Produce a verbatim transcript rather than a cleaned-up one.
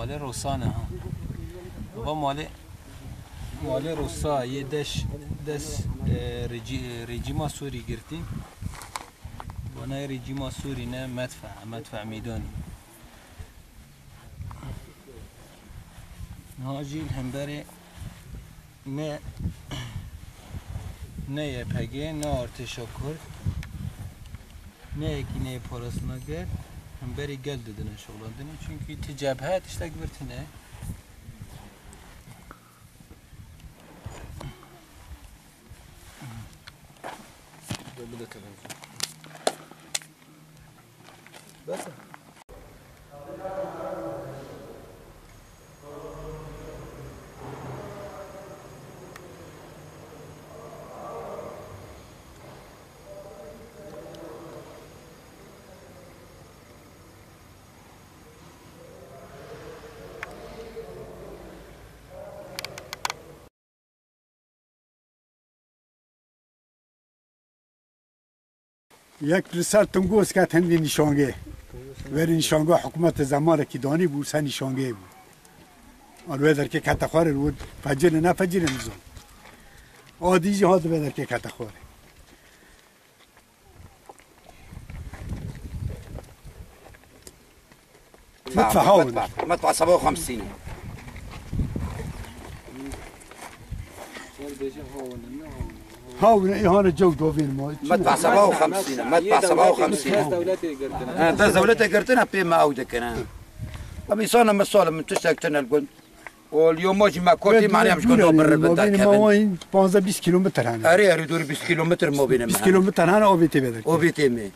Malê Rosa ne ha. Va malê, malê Rosa yê deş, des, e, rejî-, e, rejîma Sûrî girtî. Vana rejîma Sûrî ne medfe, medfe mîdanî. Niha jî li hemberê ne, ne Y P G, ne artêşa Kurd, ne yekî ne parastina gel, hemberî gel didine şoxlandinê. Çunkî ti cebhe tiştek vir tune. Yek li ser Tingoz ket hindî nîşangê. Verî nîşanga hikûmetê zemanekî danî bû, ser nîşangê bû. An wê derkê kete xwarê, li wir fecirê ne fecirê nizam. Adî jî hat li vê derkê kete xwarê. مدفع هاون. مدفع، مدفع سبعة وخمسين. هاون، إيه، هون الجو دوفين ما. مدفع سبعة وخمسين، مدفع سبعة وخمسين. ها، دز دولتي قرتنا بي ما أودكنا. أم إنسان مسؤول من تشتك تنا القند. واليوم موجي ما كوتي، معناها مش قند برا قند ما وين، بانزا بيس كيلومتر هنا. أري، أري دوري بيس كيلومتر ما بينما. بيس كيلومتر هنا أو بيتي بدك. أو بيتي مي.